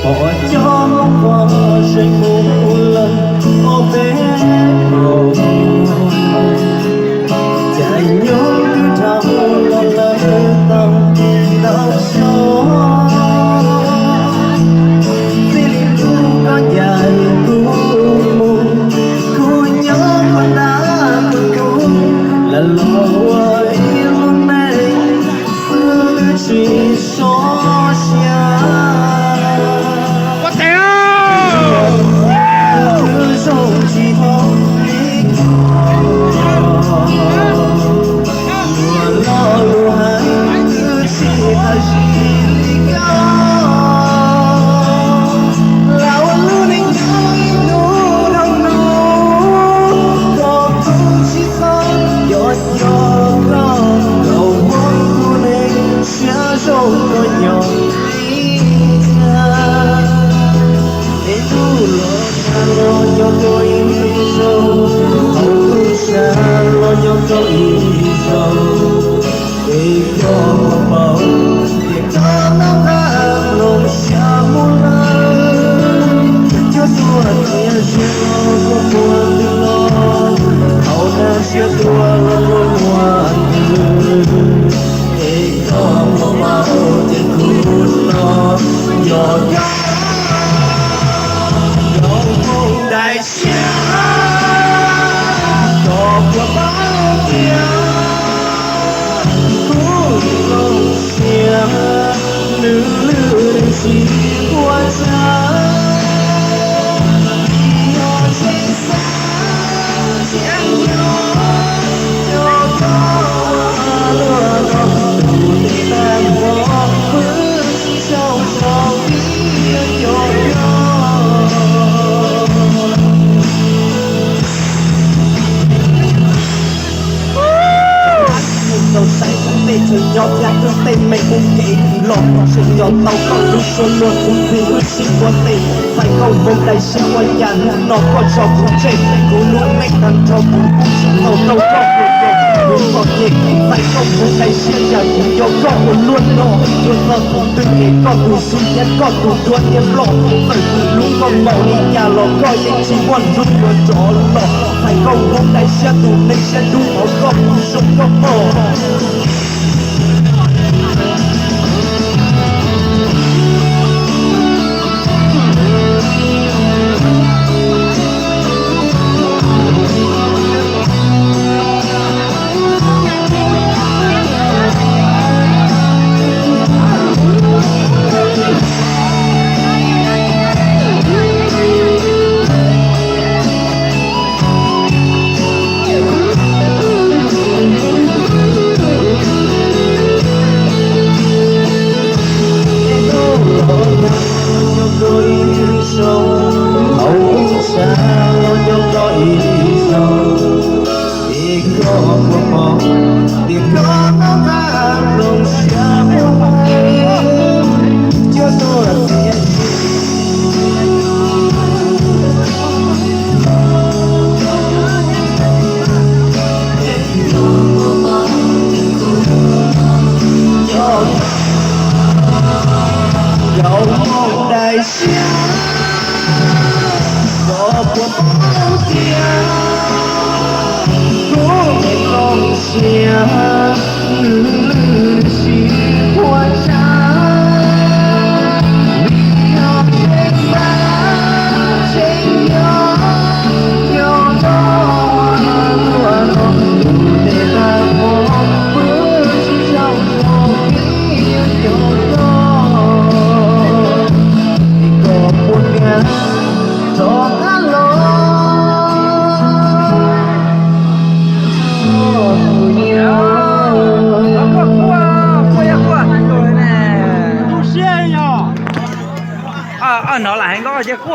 Pom cov hmoob pom zeeg mus lawm ob peb los, cas nyob twb dhau los lawm tau ntau xyoo. Txij li hnub koj ncaim kuv mus, kuv nyob puag nram kuv, lam los ua ib lub neej xwb twb tsis sov siab. Twb zoo tsis tau li koj, luag los luag hais twb tsis tau zoo li koj. Lam ua lub neej nyob ib hnub dhau hnub, koj kuj tsis txhob yog yog koj, koj ua kuv neej siab zoo koj nyob ib txhia. Es ntuj los sab los nyob koj ib zaug, hauv ntuj sab los nyob koj ib zaug. Es koj puas paub tias koj noj qab mloog siab mus lawm, cov tuaj txias zias los koj puas twg los, thaum nag siab tuaj los koj puas twg. Es koj puas paub tias kuv no yog koj, yog Hmoob daim siab, koj puas paub tias kuv zoo siab, nws lwj nws tsis ua tsaug. Yog tseem xav tsis nyob, yog koj ua luaj no, tus neeg tag nrho kuv tsis tshua zoo li yog koj. Mus rau saib kuv tej tseem nyob thiab kuv tej me mus kev los tseem nyob tau koj lub suab luag kuv txiv wb sib ua tes. Txais nkauj Hmoob daim siab ua cas hnub no koj tso kuv tseg, kuv lub neej tag nrho kuv kuj tsis tau rau koj ua ke. Kuv txom nyem txais nkauj Hmoob daim siab yam kuv nco koj ua luaj no, yuav txog thaum twg es koj tus xwb thiab koj tus duab thiab ploj, txawm kuv lub nkauj npaum li cas los koj yeej tsis muaj hnub yuav rov los. Txais nkauj Hmoob daim siab tus neeg siab dub hauv koj kuj zoo nkauj pom. Hauv ntuj sab los nyob koj ib zaug, es koj puas paub tias koj noj qab mloog siab mus lawm, cov tuaj txias zias Nkauj Hmoob daim siab, koj puas paub tias kuv me zoo siab, nws